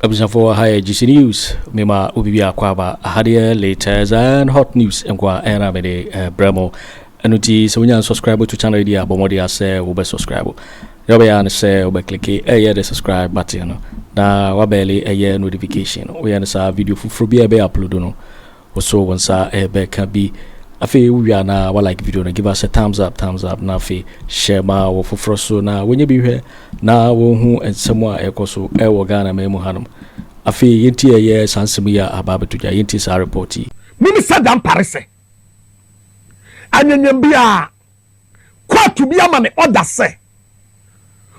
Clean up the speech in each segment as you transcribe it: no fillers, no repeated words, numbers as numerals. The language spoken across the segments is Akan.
Abusuafoɔ, ha yɛ GC News. Mema obi bi akɔ aba ahadeɛ, latest and hot news nkoa ɛna mede brɛ mo. Ɛno nti sɛ wonya subscribe to channel yi a, bɔ mmɔden asɛ wobɛ subscribe. Deɛ wobɛyɛ ne sɛ wobɛ click ɛyɛ the subscribe button no na wa bell ɛyɛ notification no. Woyɛ no saa, video foforɔ bi a ɛbɛyɛ upload no, wo so wo nsa ɛbɛka bi. Afei wowia na wa like video no, give us a thumbs up, thumbs up, na afei hyɛ ma wɔ foforɔ so na wɔnyɛ bi hwɛ na wɔhu nsɛm a ɛkɔ so ɛwɔ Ghana ma mu hanom. Afei yɛnti ɛyɛ saa nsɛm yi a aba abɛto dwa, yɛnti saa report yi. Mimisa Dampare sɛ anyanyam bi a court bi ama ne order sɛ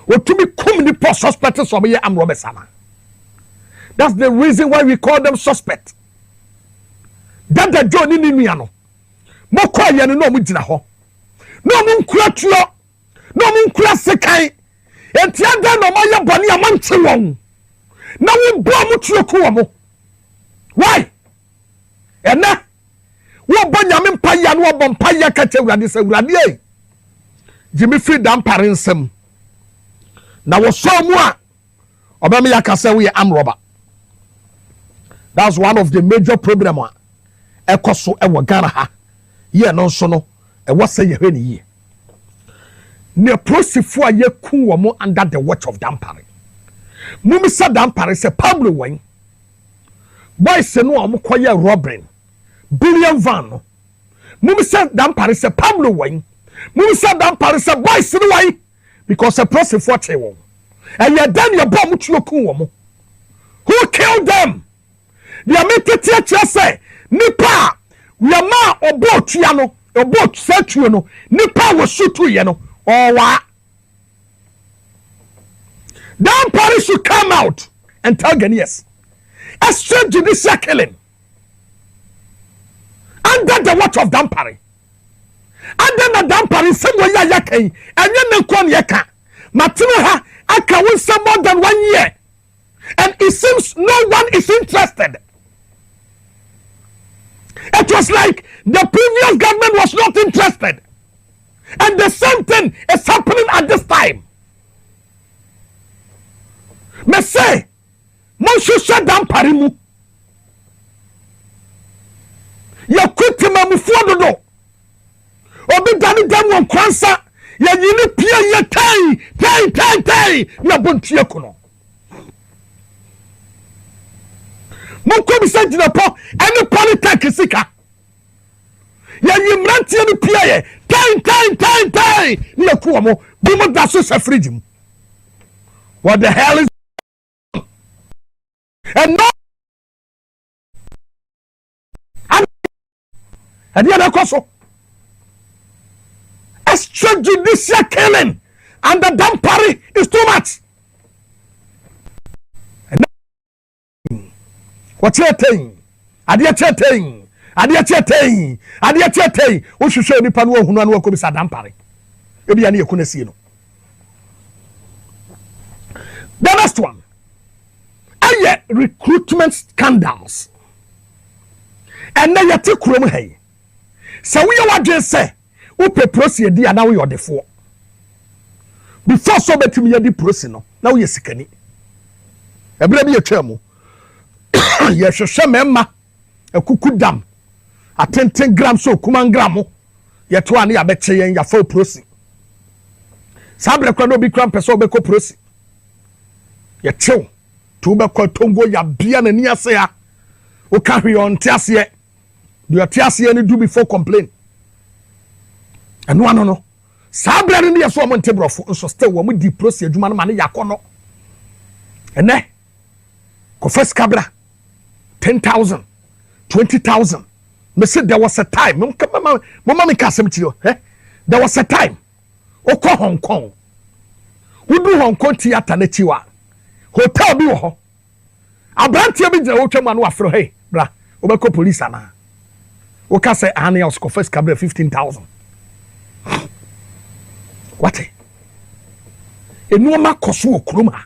otumi kum nipa suspect sɛ ɔmo yɛ armed robbers ana? That's the reason why we call them suspect. Dada Joe ne ne nua no, mokɔ yɛ no na ɔmo gyina hɔ na ɔmo nkura tuo na ɔmo nkura sekan. Eti adan na ɔmo ayɛ bɔne a monkye wɔn na wobɔ ɔmo tuo ku wɔn? Why? Ɛnɛ wɔbɔ Nyame mpayɛ na wɔbɔ mpayɛ ka kyɛ Awurade sɛ, "Awurade ei, gye me firi Dampare nsɛm." Na wɔsɔɔ mu a ɔbɛma yɛ aka sɛ woyɛ amrɔba. That's one of the major problem a ɛkɔ so ɛwɔ Ghana ha. Yɛ no nso no, ɛwɔ sɛ yɛhwɛ ne yie na polisifoɔ a yɛku wɔn under the watch of Dampare. Mumisa Dampare sɛ Pablo wɔn boys no a wɔn kɔyɛ robbery billion van no. Mumisa Dampare sɛ Pablo wɔn. Mumisa Dampare sɛ boys no wɔn, because polisifoɔ kye wɔn. Ɛyɛ dan yɛ bɔ wɔn tuo ku wɔn? Who killed them? Deɛ metete akyerɛ sɛ nipa a yɛma a ɔbɔ otua no, ɔbɔ saa tuo no, nipa a wɔsu tuyɛ no ɔwaa. Dampare should come out and tell Ghanaians. Extrajudicial killing under the watch of Dampare. Under na Dampare nsɛm wɔ yi a yɛka yi, ɛnyɛ ne nko ne yɛka. Matena ha aka wo nsɛm more than one year and it seems no one is interested. It was like the previous government was not interested. And the same thing is happening at this time. Mese, monhwehwɛ Dampare mu. Yɛko temamufoɔ dodo. Obi dane dam wɔ nkwansa, yɛyi ne pie yɛ tɛn tɛn tɛn tɛn ne yɛbɔ ntua ku no. Monkɔ bisa gyinapɔ ɛne polytech sika. Yɛyi mmeranteɛ no pie yɛ tɛn tɛn tɛn tɛn ne yɛku wɔn bi mo da so hyɛ fridge mu. What the hell is and no ɛdeɛ na ɛkɔ so? Extrajudicial killing and the Dampare is too much. Wɔkyerɛ tɛn adeɛ, kyerɛ tɛn adeɛ, kyerɛ tɛn adeɛ, kyerɛ tɛn. Wohwehwɛ nipa no wahunu ano wakɔbisa Dampare, ebi ya ne yɛku no sie no. The next one ɛyɛ recruitment scandals. Ɛnɛ yɛte kurom ha yi, sɛ woyɛ w'adwene sɛ wopɛ prosi adi a, na woyɛ ɔdefoɔ before sɛ wobɛtumi yɛde prosi no na woyɛ sikani. Ɛberɛ bi yɛtwa mu, yɛhwehwɛ mmarima akuku dam atenten gram so okuman gram yɛto a ne yɛabɛkye yɛn yɛafa prosi. Saa berɛ kora na obi kora mpɛ sɛ wobɛkɔ prosi, yɛkyew nti wobɛkɔ Tongo, yɛabea n'ani ase a woka hwee ɔnte aseɛ. Deɛ ɔte aseɛ no do before complain. Ɛno ano no, saa berɛ no ne yɛ so ɔmo nte borɔfo nso still wɔn di prosi adwuma no ma ne yɛ akɔnɔ. Ɛnɛ kɔfa sika bra, 10,000, 20,000. Mese there was a time, moma mi ka asɛm kyerɛ ɛ, there was a time wokɔ Hong Kong, wodu Hong Kong Theatre n'akyi wa hotel bi wɔ hɔ, aberanteɛ bi gyina wotwa mu a no wafrɛ, "Hey bra, wobɛkɔ police anaa?" Woka sɛ ahane a ɔsokɔfa sika bra, 15,000. Wate nneɛma kɔ so wɔ kurom ha.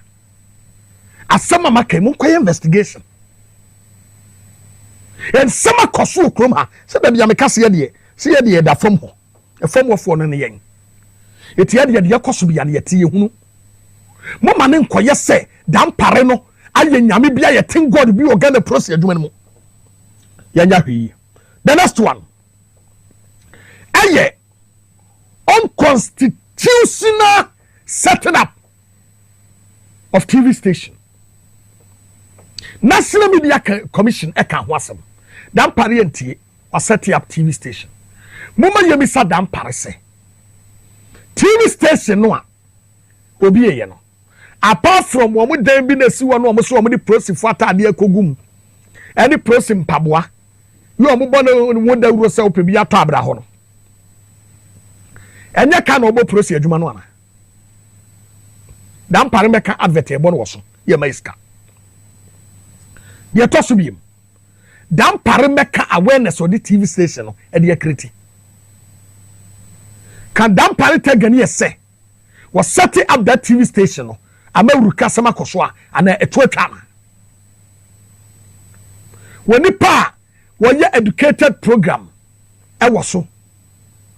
Asɛm a maka yi, monkɔyɛ investigation. Nsɛm akɔ so wɔ kurom ha sɛ baabi a meka sɛ yɛdeɛ sɛ yɛdeɛ yɛda fam hɔ, ɛfam wɔfoɔ no ne yɛn ɛti yɛdeɛ deɛ ɛkɔ so bia no yɛte yɛhunu. Moma ne nkɔyɛ sɛ Dampare no. Ayɛ nyame bi, ayɛ tin god bi wɔ Ghana polisi adwuma no mu. Yɛnya hwɛ yie. The next one ɛyɛ unconstitutional setting up of TV station. National Media Commission ɛka ho asɛm. Dampare yɛ ntie waset up TV station. Moma yɛmisa Dampare sɛ TV station no a obi yɛ no, apart from wɔn dan bi na esi hɔ no, wɔn so wɔn de polisifoɔ ataadeɛ akɔgu mu ɛne polisi mpaboa yi, wɔn bɔ ne wɔn dawuro sɛ ɔpɛ bi atɔ abira hɔ no, ɛnyɛ ka na ɔbɔ polisi adwuma no ana? Dampare mɛka advert ɛbɔ no wɔ so yɛ ma sika. Deɛ ɛtɔ so biem, Dampare mɛka awareness ɔde TV station no ɛde acreate. Ka Dampare tɛ gani yɛ sɛ wɔ set up that TV station no ama wuru kasɛm akɔ so a ana ɛto atwa ama wɔ nipa a wɔyɛ educated program ɛwɔ so.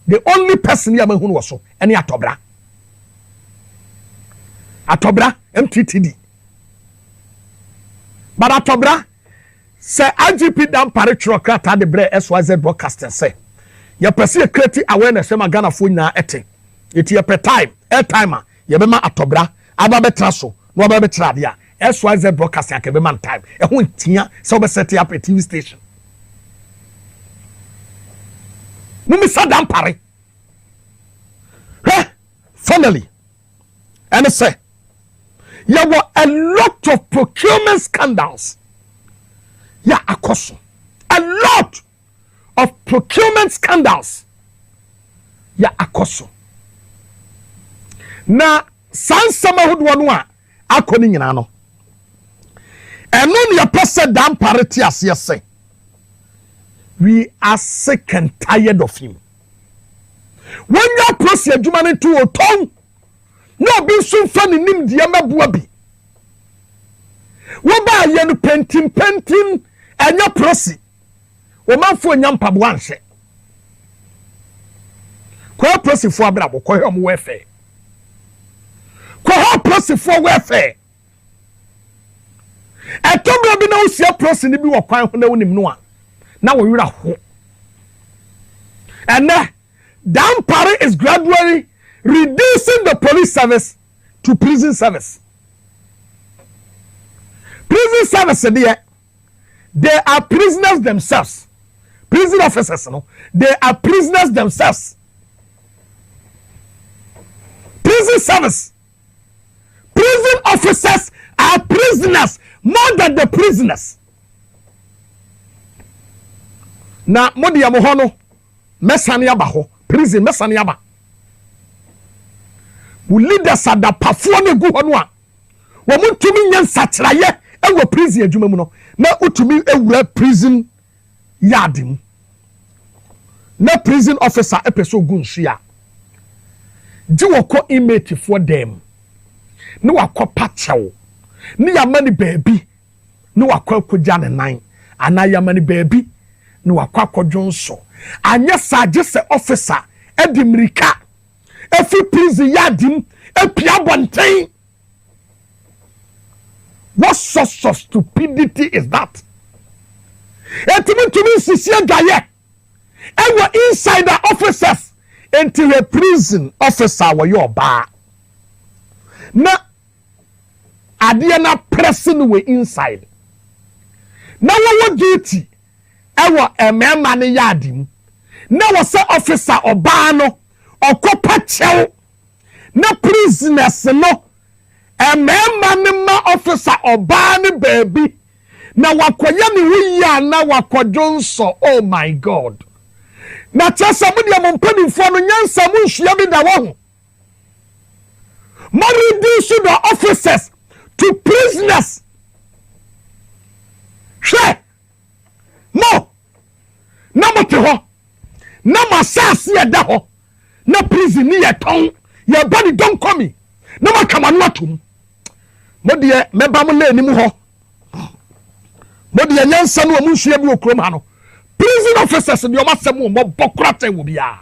The only person yɛ ama hu no wɔ so ɛne Atɔbra, Atɔbra MTTD. But Atɔbra sɛ IGP Dampare twerɛ krataa de brɛ XYZ Broadcasting sɛ yɛpɛ sɛ yɛcreate awareness ma Ghanafoɔ nyinaa ɛte, ɛti yɛpɛ time, airtime a yɛbɛma Atɔbra aba bɛtena so na waba bɛkyerɛ adeɛ a, XYZ Broadcasting aka bɛma no time. Ɛho ntia sɛ wobɛset up a TV station. Mumisa Dampare. Hwɛ, finally, ɛne sɛ yɛwɔ a lot of procurement scandals yɛ akɔ so, a lot of procurement scandals yɛ akɔ so. Na saa nsɛm ahodoɔ no a akɔ no nyinaa no, ɛno ne yɛpɛ sɛ Dampare te aseɛ sɛ we are sick and tired of him. Wɔnya polisi adwuma no nto wɔtɔn na obi nso mfa ne nimdeɛ mɛboa bi. Wɔbaa yɛ no pentimpentim, ɛnyɛ polisi. Wɔmanfoɔ nya mpaboa nhyɛ. Kɔhɛ polisifoɔ abrabɔ, kɔhɛ ɔmo welfare, kɔhɛ polisifoɔ welfare. Ɛtɔ mmerɛ bi na wosia polisi no bi wɔ kwan ho na wonim no a na wɔwerɛ ho. Ɛnɛ Dampare is gradually reducing the police service to prison service. Prison service deɛ, they are prisoners themselves. Prison officers no, they are prisoners themselves. Prison service, prison officers are prisoners more than the prisoners. Na mo deɛ, mo hɔ no mɛsane aba hɔ. Prison mɛsane aba. Wo leaders adapafoɔ no egu hɔ no a wɔn ntumi nyɛ nsakyerɛeɛ ɛwɔ prison adwuma mu no, na wotumi ewura prison yard mu na prison officer ɛpɛ sɛ ogu nsu a gye wɔkɔ inmatefoɔ dɛm ne wakɔ pa kyɛw ne yama ne baabi ne wakɔ akɔgya ne nan anaa yama ne baabi ne wakɔ akɔdwo nso. Anyɛ saa, gye sɛ officer ɛde mmirika efi prison yard mu epia abɔnten. What sort of stupidity is that? Etumi ntumi nsisi adwayɛ ɛwɔ inside the officers. Nti hwɛ, prison officer wɔyɛ ɔbaa na adeɛ na press no wɔ inside na wɔwɔ duty ɛwɔ mmarima no yard mu na wɔ sɛ officer ɔbaa no ɔkɔ pa kyɛw na prisoners no mmarima no ma officer ɔbaa no baabi na wakɔyɛ ne ho yie a na wakɔdwo nsɔ. Oh my God! Na kyerɛ sɛ mo deɛ, mo mpanimfoɔ no nyansa mo nsua bi da wɔ ho. Mo reduce the officers to prisoners. Hwɛ, mo na mo te hɔ na mo asase yɛ da hɔ na prison ni yɛ tɔn yɛ ba ne dɔn kɔmi na mo aka mo ano atom. Mo deɛ, mɛba mo lane mu hɔ. Mo deɛ, nyansa no a mo nsua bi wɔ kurom ha no, prison officers deɛ, ɔmo asɛm wɔ mo bɔ kora kyɛn wɔ biara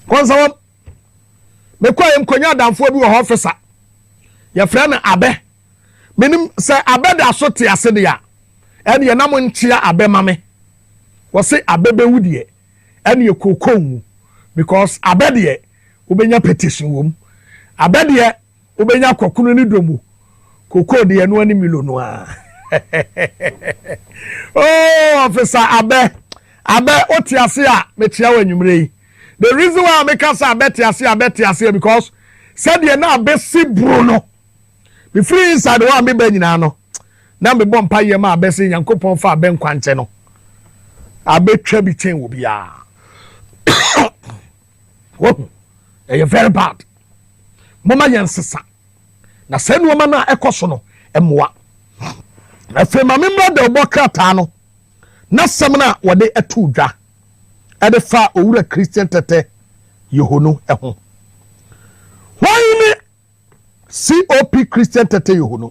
kɔnsa wɔm. Mekɔ yɛ nkonya adamfoɔ bi wɔ hɔ, officer yɛfrɛ no Abɛ. Menim sɛ Abɛ da so te ase deɛ a, ɛneɛ na monkyea Abɛ ma me. Wɔse Abɛ bɛwu deɛ, ɛneɛ kooko nwu. Because Abɛ deɛ, wobɛnya petition wɔ mu. Abɛ deɛ, wobɛnya kɔkono ne domu. Kooko deɛ, ɛno ne Milo no ara. Oh, Officer Abɛ, Abɛ, wote ase a, mekyea wo anwummerɛ yi. The reason why meka sɛ Abɛ te ase, Abɛ te ase because sɛdeɛ na Abɛ si boro no, mefiri inside hɔ a meba nyinaa no, na mebɔ mpa yɛ ma Abɛ sɛ Nyankopɔn fa Abɛ nkwankyɛ no. Abɛ twa bi kyɛn wɔ biara. Wohu, ɛyɛ very bad. Moma yɛn sesa. Na saa nneɛma no a ɛkɔ so no, mmoa. Afei ma memmra da ɔbɔ krataa no n'asɛm no a wɔde ato dwa ɛde fa Owura Christian Tetteh Yohuno ho. Hwan ne COP Christian Tetteh Yohuno?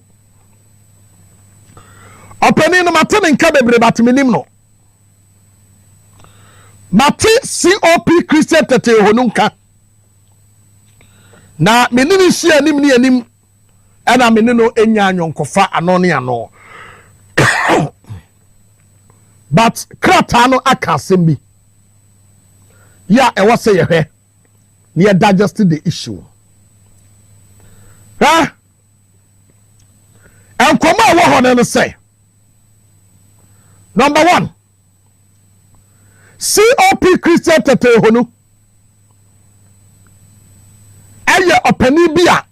Ɔpanin no, mate ne nka bebree, but menim no. Mate COP Christian Tetteh Yohuno nka. Na me ne no hyia anim ne anim, ɛna me ne no nya anyɔnkofa ano ne ano. But krataa no aka asɛm bi yɛ a ɛwɔ sɛ yɛhwɛ na yɛ digest the issue. Hwɛ, nkɔmɔ a ɛwɔ hɔ no ne sɛ, number one, COP Christian Tetteh Yohuno ɛyɛ ɔpanin bi a,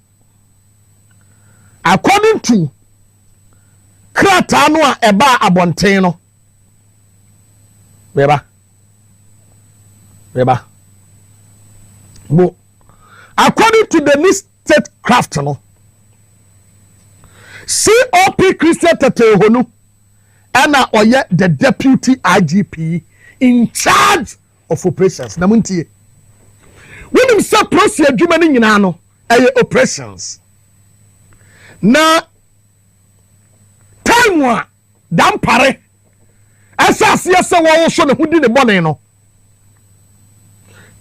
according to krataa no a ɛbaa abɔnten no, meba meba mo, according to the new statecraft no, COP Christian Tetteh Yohuno ɛna ɔyɛ the deputy IGP in charge of operations. Na montie, wonim sɛ polisi adwuma no nyinaa no ɛyɛ operations. Na time a Dampare ɛsɛ aseɛ sɛ wɔwoso ne ho di ne bɔne no,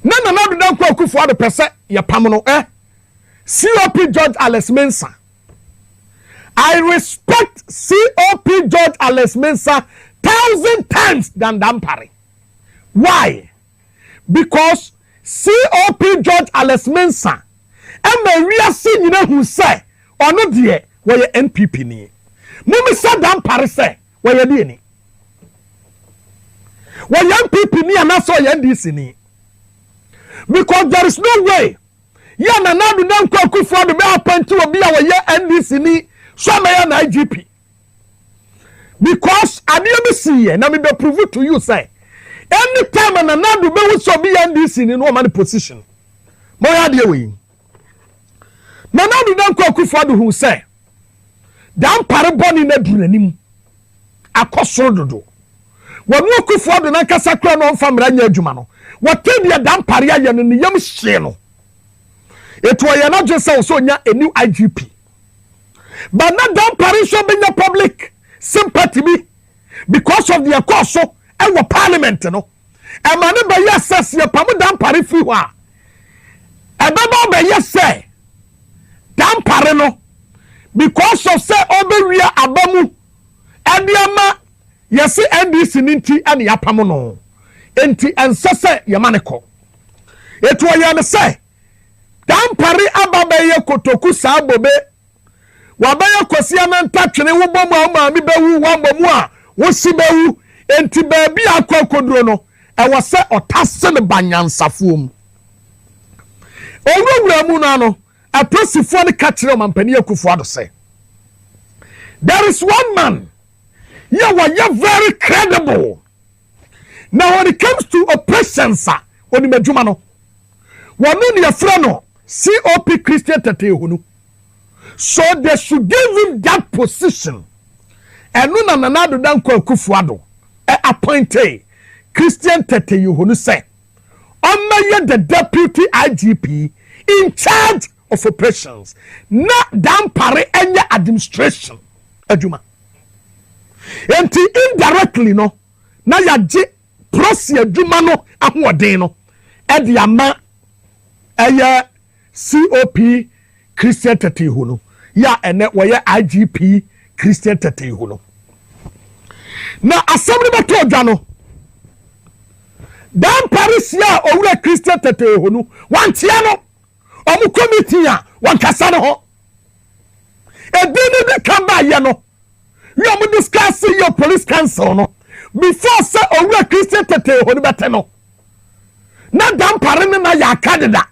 na Nana Addo Dankwa Akufo Addo pɛ sɛ yɛpam no. COP George Alex Mensah, I respect COP George Alex Mensah thousand times than Dampare. Why? Because COP George Alex Mensah ɛma wiase nyina hu sɛ ɔno deɛ wɔyɛ NPP ni. Mumisa Dampare sɛ wɔyɛ deɛ ni? Wɔyɛ NPP ni anaasɛ ɔyɛ NDC ni? Because there is no way yɛ Nana Addo Dankwa Akufo Addo bɛ appoint obi a wɔyɛ NDC ni so amɛyɛ na IGP, because adeɛ bi si yɛ na mi bɛ prove to you sɛ anytime Nana Addo bɛhu sɛ obi yɛ NDC ni no, ɔma no position. Mo yɛ adeɛ wɔ yi, Nana Addo Dankwa Akufo Addo hu sɛ Dampare bɔne no aduru n'anim akɔ soro dodo. Wɔn Akufo Addo nankasa kura na ɔmfa mmara nyɛ adwuma no, wɔte deɛ Dampare ayɛ no, ne yam hyee no. Etu ɔyɛ n'adwene sɛ ɔsɛ onya a new IGP, but na Dampare nso bɛnya public sympathy bi because of deɛ ɛkɔɔ so ɛwɔ parliament no. Ɛma ne bɛyɛ sɛ sɛ yɛpam Dampare firi hɔ a, ɛbɛba bɛyɛ sɛ Dampare no, because of sɛ ɔbɛwia aba mu ɛde ama yɛsi NDC ne nti ɛne yɛapam no, nti ɛnsɛ sɛ yɛma ne kɔ. Etu ɔyɛ no sɛ Dampare aba bɛyɛ kotoku saa bobe, wabɛyɛ Kwasi Anantatwene, wobɔ mu a wo maame bɛwu, wambɔ mu a wosi bɛwu. Nti baabi a akɔ akɔduro no, ɛwɔ sɛ ɔtase no ba nyansafoɔ mu. Owurawura mu no ano, apolisifoɔ no ka kyerɛ Ɔmampanin Akufo Addo sɛ there is one man yɛ wɔyɛ very credible na when it comes to operations a, onim adwuma no. Wɔno ne yɛfrɛ no COP Christian Tetteh Yohuno, so they should give him that position. Ɛno na Nana Addo Dankwa Akufo Addo ɛ appointe Christian Tetteh Yohuno sɛ ɔmmɛyɛ the deputy IGP in charge of operations na Dampare ɛnyɛ administration adwuma. Nti indirectly no, na yɛagye polisi adwuma no ahoɔden no ɛde ama ɛyɛ COP Christian Tetteh Yohuno. Yɛ a ɛnɛ wɔyɛ IGP Christian Tetteh Yohuno. Na asɛm no bɛtɔ dwa no, Dampare hyia a Owura Christian Tetteh Yohuno, wankyea no. Ɔmo kɔ meeting a, wankasa no ho. Edin no di kan baayɛ no, wi ɔmo discuss yɛ police council no before sɛ Owura Christian Tetteh Yohuno bɛte no, na Dampare ne na yɛ aka deda.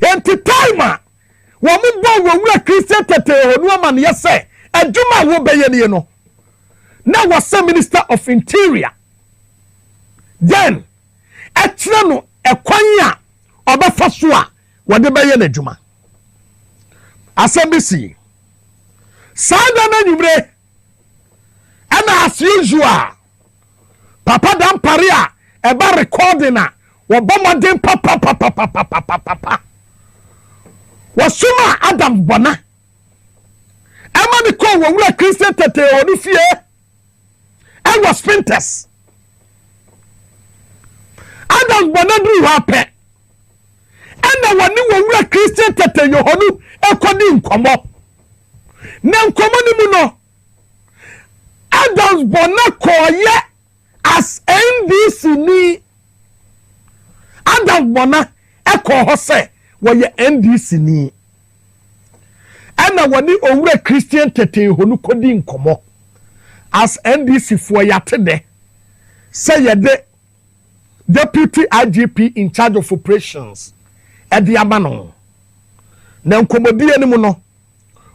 Nti time a wɔn bɔ Owura Christian Tetteh Yohuno amaneɛ sɛ adwuma a wɔbɛyɛ nie no, na wɔsɛ Minister of Interior then ɛkyerɛ no ɛkwan a ɔbɛfa so a wɔde bɛyɛ n'adwuma. Asɛm bi si saa da no anwummere, ɛna as usual Papa Dampare a ɛba recording a wɔbɔ mmɔden papapapapapapapa, wɔsoma Adam Bɔna ɛma ne kɔɔ Wɔwura Christian Tetteh wɔ ne fie ɛwɔ Spintex. Adam Bɔna duru hɔ apɛ, ɛna wɔne Wɔwura Christian Tetteh Yohuno ɛkɔdi nkɔmmɔ. Na nkɔmmɔ no mu no, Adams Bɔna kɔɔyɛ as NDC ni. Adams Bɔna ɛkɔɔ hɔ sɛ wɔyɛ NDC ni, ɛna wɔne Owura Christian Tetteh Yohuno kɔdi nkɔmmɔ as NDC foɔ. Yɛate dɛ sɛ yɛde deputy IGP in charge of operations ɛde ama no, na nkɔmmɔdie no mu no,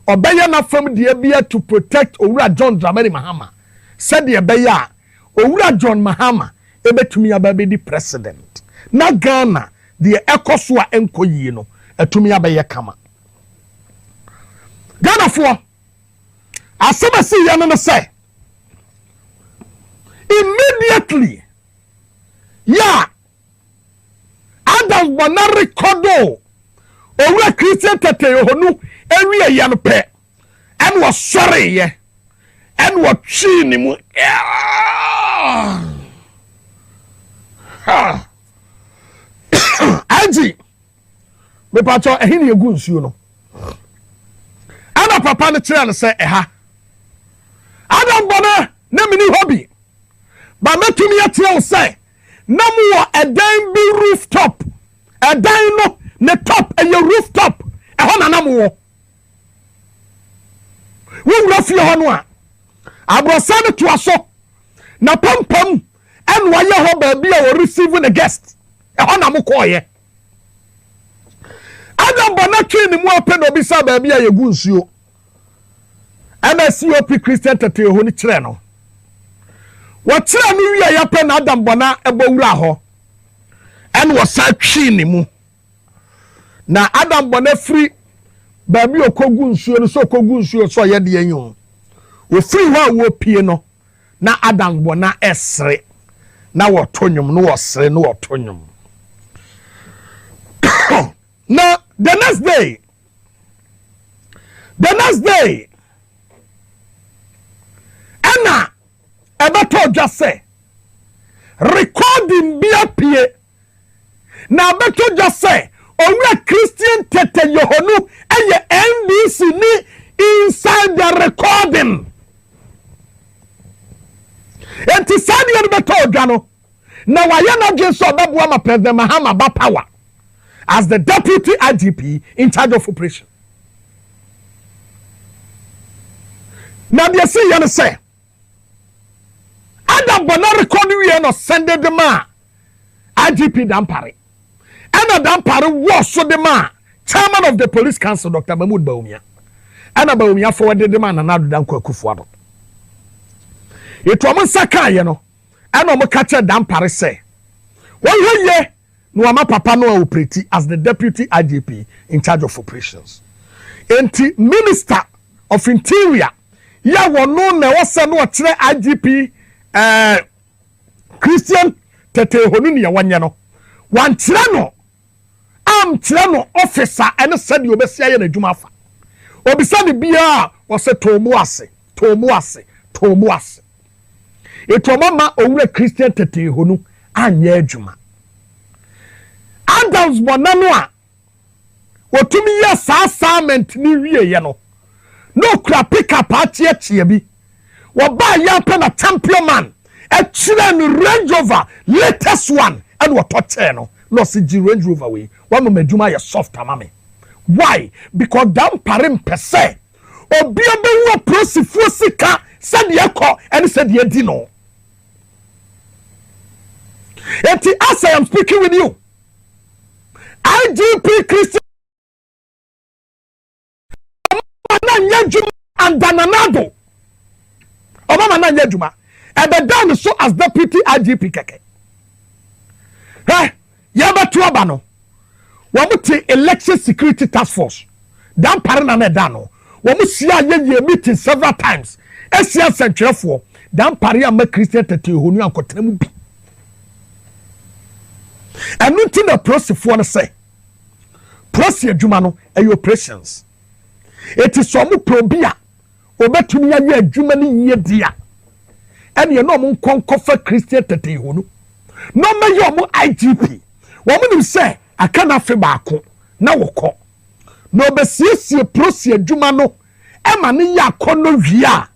ɔbɛyɛ n'afam deɛ bia to protect Owura John Dramani Mahama, sɛdeɛ ɛbɛyɛ a Owura John Mahama ebɛtumi aba bɛdi president na Ghana deɛ ɛkɔ so a ɛnkɔ yie no ɛtumi abɛyɛ kama. Ghanafoɔ, asɛm a si yɛ no no sɛ immediately yɛ a Adam Bɔna record Owura Christian Tetteh Yohuno ewie yɛ no pɛ, ɛna wɔsɔreyɛ, ɛna wɔtwii ne mu. Ha agyi mepatɔ, ɛhe ne yɛgu nsuo no? Ɛna papa no kyerɛ no sɛ ɛha. Adam Bɔna, na meni hɔ bi ba, mɛtumi akyerɛ wo sɛ na mowɔ ɛdan bi rooftop. Ɛdan no ne top ɛyɛ rooftop, ɛhɔ na na mowɔ. Wowura fie hɔ no a, aborɔsan no toa so na pampam ɛna wayɛ hɔ baabi a wɔreceive ne guest. Ɛhɔ na mokɔɔyɛ. Adam Bɔna twee ne mu apɛ na obisa baabi a yɛgu nsuo, ɛna COP Christian Tetteh hɔ no kyerɛ no. Wɔkyerɛ no wie yɛpɛ na Adam Bɔna ɛbɔ wura hɔ, ɛna wɔsan twee ne mu. Na Adam Bɔna firi baabi a ɔkɔgu nsuo no sɛ ɔkɔgu nsuo sɛ ɔyɛ deɛ yi o, ofiri hɔ a wɔpie no, na Adam Bɔna ɛsere na wɔto nnwom na wɔsere na wɔto nnwom. Na the next day ɛna ɛbɛtɔ dwa sɛ recording bi apue, na abɛtɔ dwa sɛ Owura Christian Tetteh Yohuno ɛyɛ NDC ni inside the recording. Nti saa deɛ no bɛtɔ dwa no, na wayɛ n'adwene sɛ ɔbɛboa ma President Mahama ba power as the deputy IGP in charge of operation. Na deɛ si yɛ no sɛ Adam Bɔna record wie no, send de ma IGP Dampare, ɛna Dampare wɔ so de ma chairman of the police council, Dr Mahmood Bawumia, ɛna Bawumia forward de ma Nana Addo Dankwa Akufo-Addo. Etu ɔmo nsa kaayɛ no, ɛna ɔmo ka kyerɛ Dampare sɛ wɔhwɛ yie na wama papa no a operate as the deputy IGP in charge of operations. Nti Minister of Interior yɛ wɔn na ɛwɔ sɛ no ɔkyerɛ IGP Christian Tetteh Yohuno nea wɔnyɛ no, wankyerɛ no, amkyerɛ no officer ɛne sɛdeɛ obɛsi ayɛ n'adwuma afa. Obisa ne biara, wɔsɛ too mu ase, too mu ase, too mu ase. Etu ɔmo ma Owura Christian Tetteh Yohuno anyɛ adwuma. Adams Bɔna no a wɔtumi yɛ saa. Parliament ni wieɛ no, na okura pickup akyeakyea bi. Wɔbaa yɛ apɛ na champion man ɛkyerɛ no Range Rover, latest one, ɛna ɔtɔ kyɛɛ no na ɔsi, "Gye Range Rover wei, wama ma adwuma yɛ soft ama me." Why? Because Dampare mpɛ sɛ obi abɛwu apolisifoɔ sika sɛdeɛ kɔ ɛne sɛdeɛ di no. Eti as I am speaking with you, IGP Christian na nyɛ adwuma under Nana Addo. Ɔmama na nyɛ adwuma, ɛbɛda no so as deputy IGP kɛkɛ. Hɛ, yɛbɛto aba no, wɔn te Election Security Task Force. Dampare na ɛda no, wɔn hyia yɛyɛ meeting several times, ahyia nsɛntwerɛfoɔ. Dampare ama Christian Tetteh Yohuno ankɔtena mu bi. Ɛno nti na polisifoɔ no sɛ polisi adwuma no ɛyɛ operations. Eti sɛ ɔmo pɛ obi a obɛtumi ayɛ adwuma no yie di a, ɛneɛ na ɔmo nkɔ nkɔfa Christian Tetteh Yohuno na ɔmɛyɛ ɔmo IGP. Wɔn nim sɛ aka n'afe baako na wɔkɔ na ɔbɛsiesie polisi adwuma no ɛma ne yɛ akɔnɔ wie a,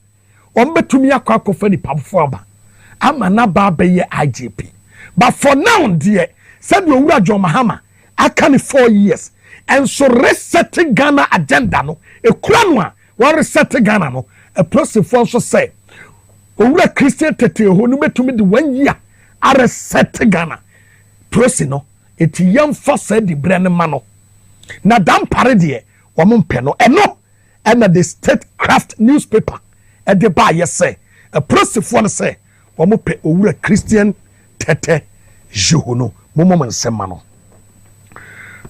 wɔn bɛtumi akɔ akɔfa nipa foforɔ aba ama n'aba abɛyɛ IGP. But for now deɛ, sɛdeɛ Owura John Mahama aka ne 4 years ɛnso Reset Ghana agenda no ekura no a, wɔn Reset Ghana no, apolisifoɔ nso sɛ Owura Christian Tetteh Yohuno bɛtumi de one year areset Ghana polisi no. Eti yɛmfa saa di berɛ no ma no. Na Dampare deɛ, wɔn mpɛ no. Ɛno ɛna the Statecraft newspaper ɛde baayɛ sɛ apolisifoɔ no sɛ wɔn pɛ Owura Christian Tetteh Yohuno. Mo mo nsɛm ma no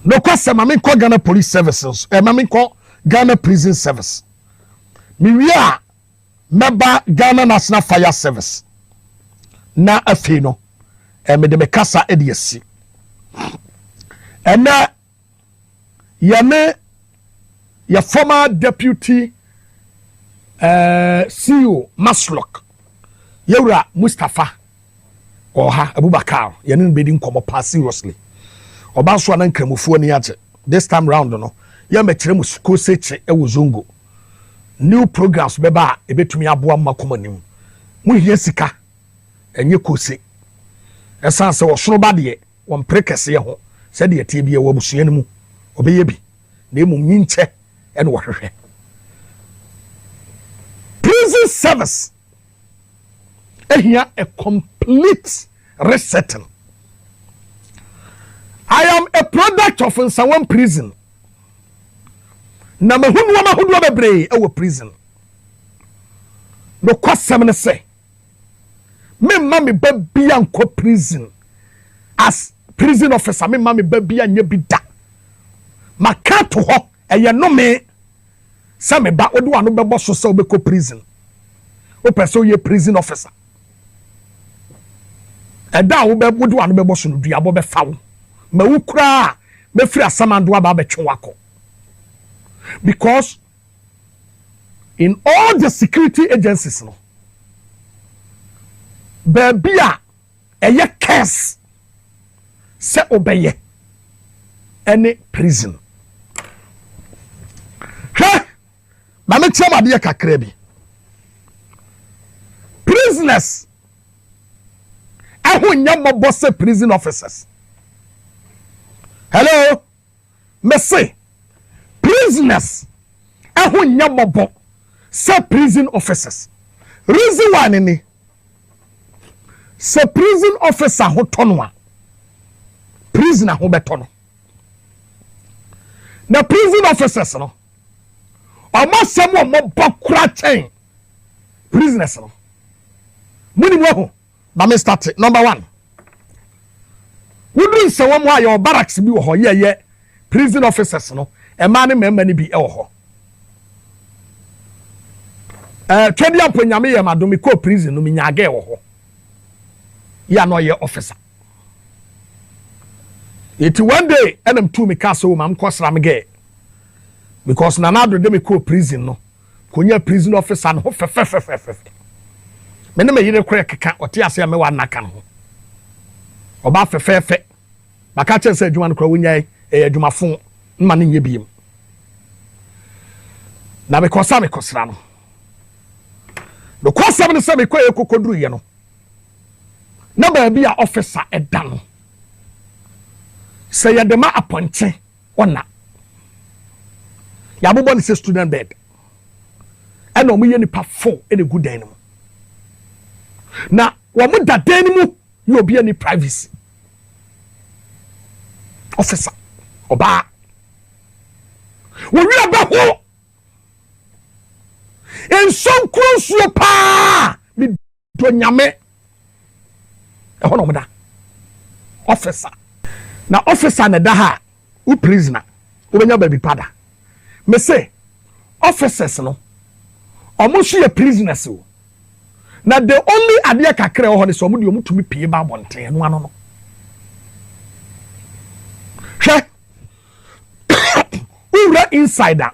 nokwasɛ. Ma menkɔ Ghana Police Services, ma menkɔ Ghana Prison Service. Mewie a, mɛba Ghana National Fire Service. Na afei no mede me kasa de asi. Ɛnɛ yɛne yɛ former deputy CEO MASLOC, yɛwura Mustapha ɔha Abubakar, yɛne no bɛdi nkɔmmɔ paa seriously. Ɔba nso a, na nkramofoɔ ani agye. This time round no, yɛmɛkyerɛ mu kose kye ɛwɔ Zongo. New programs bɛba a ɛbɛtumi aboa mma kɔm anim. Mohia sika, ɛnyɛ kose. Ɛsan sɛ ɔsono ba deɛ, wɔmpere kɛseɛ ho. Sɛdeɛ tie bi ɛwɔ abusua no mu, ɔbɛyɛ bi na mmom nyinkyɛ ɛna wɔhwehwɛ. Prison service ehia a complete resetting. I am a product of Nsawam Prison na mahu nneɛma ahodoɔ bebree ɛwɔ prison. Nokwasɛm ne sɛ, memma me ba bia nkɔ prison as prison officer. Memma me ba bia nyɛ bi da. Maka to hɔ, ɛyɛ nnome sɛ me ba wode wano bɛbɔ so sɛ wobɛkɔ prison. Wopɛ sɛ woyɛ prison officer, ɛda a wobɛ wode wano bɛbɔ so no, duabɔ bɛfa wo ma wo koraa. Mɛfiri Asamando aba abɛtwe wakɔ, because in all the security agencies no, baabi a ɛyɛ curse sɛ wobɛyɛ ɛne prison. Hwɛ, maame, kyerɛ mu adeɛ kakra bi. Prisoners ɛho nyɛ mmɔbɔ sɛ prison officers. Hello, mese prisoners ɛho nyɛ mmɔbɔ sɛ prison officers. Reason why ne ni sɛ prison officer ho tɔ no a, prison ho bɛtɔ no. Na prison officers no, ɔmo asɛm a ɔmo bɔ kora kyɛn prisoners no. Muni mu ɛho. Maame, start number one. Woduru Nsawam hɔ a, yɛwɔ barracks bi wɔ hɔ. Yɛyɛ prison officers no, mmaa ne mmarima no bi wɔ hɔ. Twɛdi ampo Nyame yɛ ma dom kɔɔ prison no, mi nya agɛ wɔ hɔ yɛ a na ɔyɛ officer. Eti one day ɛna m tu mi kaa sɛ o ma m kɔ sram gɛ, because Nana Addo de mi kɔɔ prison no, konya prison officer no ho fɛfɛfɛfɛfɛ. Me ne me yere kora keka, ɔte ase a mɛwɔ anaka no ho ɔbaa fɛfɛɛfɛ. Maka kyerɛ sɛ adwuma no kora wonyae, ɛyɛ adwumafo mma no nyɛ biem. Na mekɔ sɛ mekɔsra no. Nokwasɛm ne sɛ mekɔ yɛ kɔkɔduruyɛ no, na baabi a officer ɛda no, sɛ yɛde ma apɔnkye ɔna yɛabobɔ no sɛ student bed, ɛna wɔn yɛ nipa four ɛna egu dan no mu, na wɔn da dan no mu yɛ obi ani privacy. Officer ɔbaa wɔwia bɛ ho nsonkuro nsuo paa mi dɔ Nyame ɛhɔ na wɔn da. Officer na officer na ɛda ha, wo prisoner wobɛnya baabi pa da. Mese officers no, ɔmo nso yɛ prisoners o, na the only adeɛ kakra ɛwɔ hɔ ne sɛ ɔmo deɛ, ɔmo tumi pie ba abɔnten. Ɛno ano no, hwɛ, wowura inside a,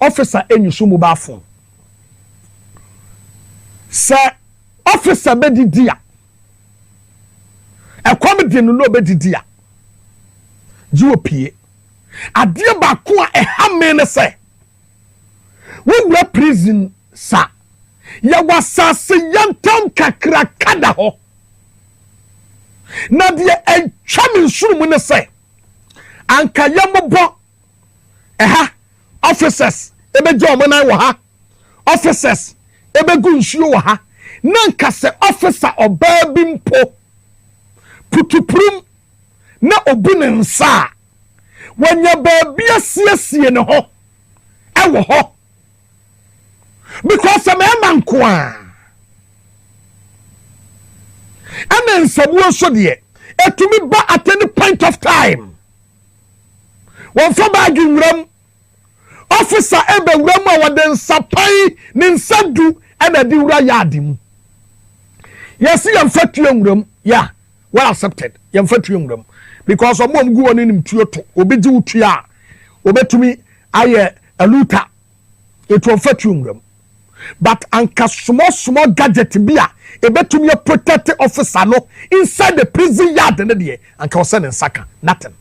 officer enyi so mobile phone. Sɛ officer bɛdidi a, ɛkɔm di no na ɔbɛdidi a, gye wɔ pie. Adeɛ baako a ɛha me ne sɛ wowura prison sa, yɛwɔ asase yɛntam kakraka da hɔ, na deɛ ɛtwa me nsoro mu ne sɛ anka yɛmmobɔ ɛha, officers ebɛgye ɔmo nan wɔ ha, officers ebɛgu nsuo wɔ ha, na nka sɛ officer ɔbaa bi mpo putupurum na obu ne nsa a, wɔnya baabi asiesie ne ho ɛwɔ hɔ, because mmarima nko a ɛna nsabuo nso deɛ etumi ba at any point of time. Wɔnfa baagi nwuram, officer ɛbɛwura mu a, wɔde nsapan ne nsa du ɛna de wura yaadi mu. Yɛsi yɛnfa tuo nwuram, yeah, well accepted, yɛnfa tuo nwuram because ɔmo a ɔmo gu wɔn anim tuo to obi gye wo tuo a, obetumi ayɛ aluta etu. Ɔnfa tuo nwuram, but anka small small gadget bi a ebetumi yɛ protect officer no inside the prison yard ne deɛ, anka ɔsɛ ne nsa ka nothing.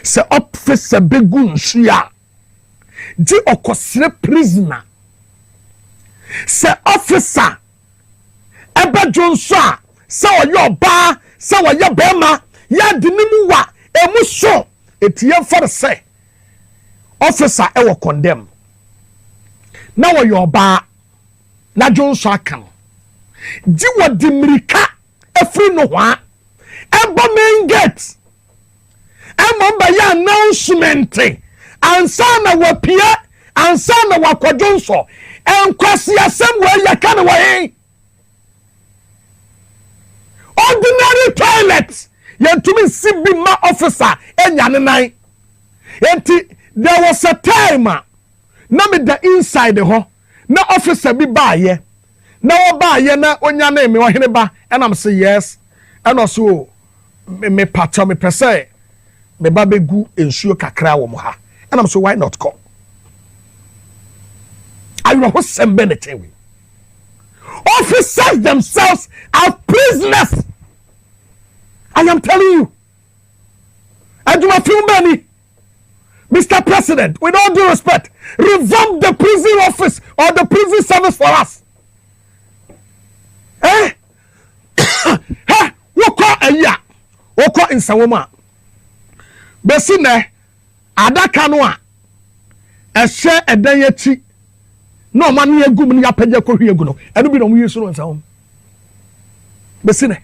Sɛ officer bɛgu nsuo a, gye ɔkɔsrɛ prisoner. Sɛ officer ɛbɛdwo nso a, sɛ ɔyɛ ɔbaa, sɛ ɔyɛ bɛrima, yɛade ne mu wa emu so eti yɛmfa no sɛ officer ɛwɔ condemn na wɔyɛ ɔbaa na dwo nso aka no, gye wɔde mmirika afiri no hɔ a ɛbɔ main gate ɛma bɛyɛ announcement ansa na wapue, ansa na wakɔdwo nsɔ. Nkwasiasɛm wɔ yɛka no wɔ he? Ordinary toilet yɛntumi nsi bi ma officer anya ne nan. Nti there was a time a na meda inside hɔ na officer bi baayɛ, na wɔbaayɛ na onyane me, "Ɔhene ba?" Ɛnam sɛ, "Yes." Ɛna ɔso, "O, mepakyɛw, mepɛ sɛ me ba bɛgu nsuo kakra wɔ mo ha." Ɛnam so, "Why not?" Kɔ awerɛhosɛm bɛ ne kyɛn wei. Officers themselves are prisoners, I am telling you. Adwumafin bɛ ni. Mr President, with all due respect, revamp the prison office or the prison service for us. Eh, ha wokɔ ayi a, wokɔ nsɛwɔ mu a, bɛsi nɛ adaka no a ɛhyɛ ɛdan akyi na ɔma no egu mu no, yɛapagya kɔhwie egu no, ɛno bi na ɔmo yi so no nsɛwɔ mu. Bɛsi nɛ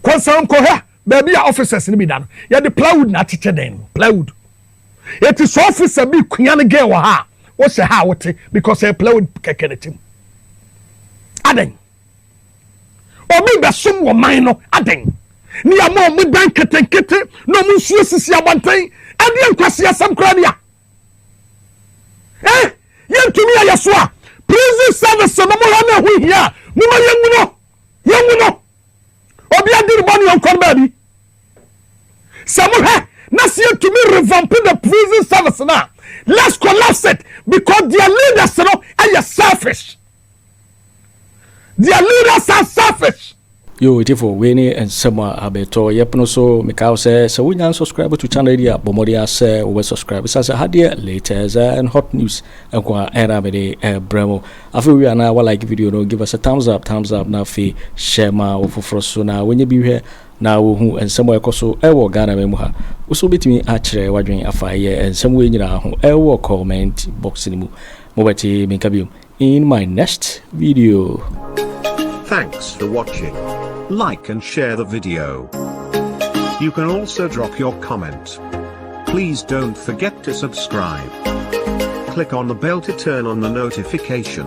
kɔ nsɛwɔ kɔ hɛ baabi a officers no bi da no, yɛde plywood na akyekyɛ dan no, plywood. Eti sɛ officer bi kua no gɛn wɔ ha a, wohyɛ ha a wote because ɛyɛ plywood kɛkɛ ne tim adan. Obi bɛsom wɔ man no adan ne yàmà ɔmo dan ketenkete na ɔmo nsuo sisi abɔnten. Ɛdeɛ nkwasi asɛm koraa ni a yɛntumi ayɛ so a, prison service no mo ha na ɛho hia a, mo ma yɛngu no, yɛngu no. Obi adi ne bɔ ne yɛnkɔ no baabi. Sɛ mohwɛ na sɛ yɛntumi revamp the prison service na let's collapse it, because their leaders no ɛyɛ selfish, their leaders are selfish. Yo, etiefo, wei ne nsɛm a abɛtɔ yɛpono so. Meka wo sɛ sɛ wonya subscribe to channel yi a, bɔ mmɔden a sɛ wobɛ subscribe, ɛsiane sɛ ha deɛ, latest and hot news nko a ɛna mede ɛbrɛ mu. Afei wie anaa wa like video no, give us a thumbs up, thumbs up, na afei hyɛ ma wo foforɔ so na wɔnyɛ bi hwɛ na wohu nsɛm a ɛkɔ so ɛwɔ Ghana ma mu ha. Wo so wobɛtumi akyerɛ w'adwene afa ɛyɛ nsɛm wei nyinaa ho ɛwɔ comment box no mu. Mobɛte menka biom in my next video. Thanks for watching. Like and share the video. You can also drop your comment. Please don't forget to subscribe. Click on the bell to turn on the notification.